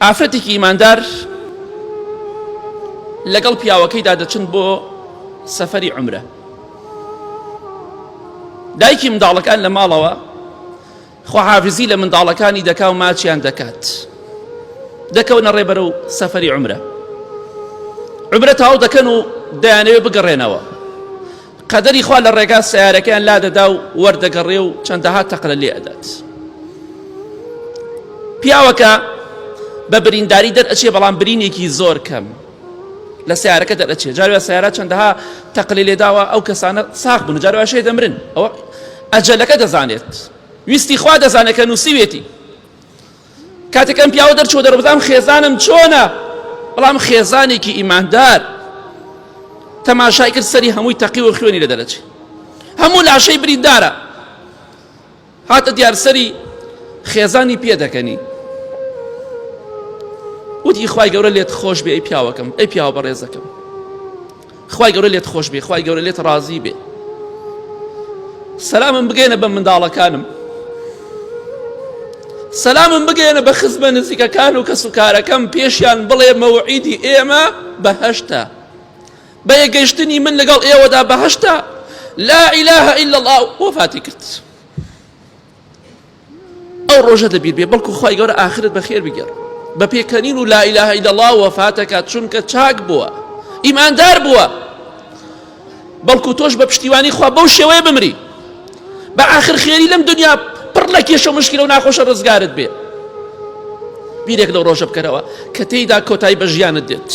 ئافرەتێکی ئیماندار لەگەڵ پیاوەکەیدا دەچن بۆ سەفەری عومرە. دایکی منداڵەکان لە ماڵەوە خواحافزی لە منداڵەکانی دەکا و ماچیان دەکات. دەکەونە ڕێ بەرەو سەفەری عومرە. عومرە تەواو دەکەن و دەیانەوێت بگەڕێنەوە. قەدەری خوا لە ڕێگا سەیارەکەیان لادەدا و وەردەگەڕێ و چەندەها تەقلە لێ ئەدات. پیاوەکە بە برینداری دەرئەچێ بەڵام برینێکی زۆر کەم لە سیارەکە دەرئەچێ جارێ سیارە چەندەها تەقلی لێداوە ئەو کەسانە ساغ بوون جارێ شێ دەمرن ئەوە ئەجەلەکە دەزانێت ویستی خوا دەزانێت کە نووسیوێتی کاتێک ئەم پیاوە دەرچووە دەرەوە بزانم خێزانم چۆنە بەڵام خێزانێکی ئیماندار تەماشای کرد سەری هەمووی تەقی و خوێنی لە دەرەچێ هەموو لاشەی بریندارە هاتە دیار سەری خێزانی پێ دەکەنی وتی خوای گەورە لێت خۆش بێ ئەی پیاوەکەم ئەی پیاوە بەڕێزەکەم خوای گەورە لێت خۆش بێ خوای گەورە لێت ڕازی بێ سەلامم بگەێنە بە منداڵەکانم سەلامم بگەێنە بە خزمە نزیکەکان و کەس و کارەکەم پێشیان بڵێ مەوعیدی ئێمە بەهشتە بە یەکگەیشتنی من لەگەڵ ئێوەدا بەهشتە لا إله إلا الله وەفاتی کرد ئەو ڕۆژە لەبیر بێ بەڵکو خوای گەورە ئاخرت بەخێر بگێڕ بە پێکەنین و لا إله إلا الله وەفاتەکات چونکە چاک بووە ئیماندار بووە بەڵکو تۆش بە پشتیوانی خوا بەو شێوەیە بمری بە ئاخر خێری لەم دنیا پڕ لە کێشە و مشکلە و ناخۆشە ڕزگارت بێ بیرێک لەو ڕۆژە بکەرەوە کە تێیدا کۆتایی بە ژیانت دێت.